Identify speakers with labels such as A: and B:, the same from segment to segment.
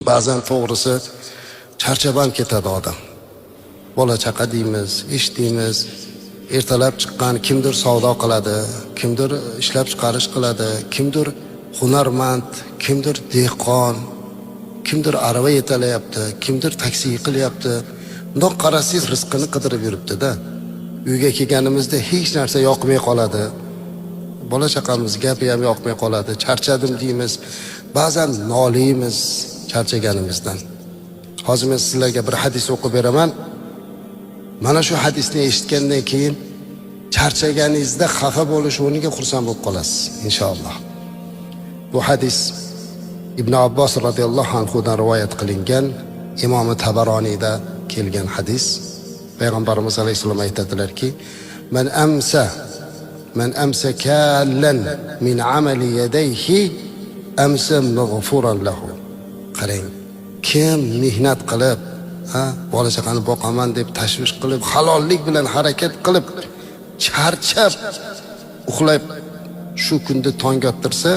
A: Ba'zan to'g'risi charchab ham ketadi odam. Bola chaqa deymiz, ish deymiz. Ertalab chiqqan kimdir savdo qiladi, kimdir ishlab chiqarish qiladi, kimdir hunarmand, kimdir dehqon, kimdir arava yetalayapti, kimdir taksi qilyapti. Bundoq qarasangiz, rizqini qidirib yuribdi-da. Uyga kelganimizda hech narsa yoqmay qoladi. Bola chaqamiz gapi ham yoqmay qoladi. Charchadim deymiz. Ba'zan noliymiz charchaganimizdan. Hozir men sizlarga bir hadis o'qib beraman. Mana shu hadisni eshitgandan keyin charchaganingizda xafa bo'lish o'rniga xursand bo'lib qolasiz inshaalloh. Bu hadis Ibn Abbos radhiyallohu anhudan rivoyat qilingan, Imom Tabaroniyda kelgan hadis. Payg'ambarimiz alayhissalom aytadilarki: "Man amsa kallan min amali yadayhi amsa maghfuran lahu." Qarang, kim mehnat qilib, ha, bola chaqani boqaman deb tashvish qilib, halollik bilan harakat qilib, charchab uxlab shu kunda tong ottirsa,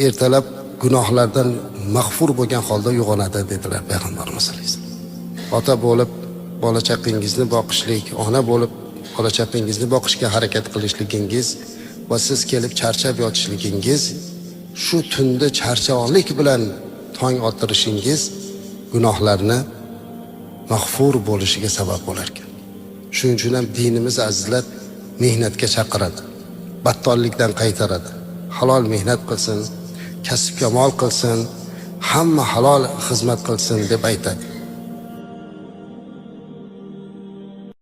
A: ertalab gunohlardan mag'fur bo'lgan holda uyg'onadi, dedilar payg'ambarimiz alayhissalom. Ota bo'lib bola chaqangizni boqishlik, ona bo'lib bola chaqangizni boqishga harakat qilishligingiz va siz kelib charchab yotishligingiz, shu tunda charchoqlik bilan tong ottirishingiz gunohlarni mag'fur bo'lishiga sabab bo'lar ekan. Shuning uchun ham dinimiz, azizlar, mehnatga chaqiradi, battollikdan qaytaradi. Halol mehnat qilsin, kasb kamol qilsin, hamma halol xizmat qilsin deb aytadi.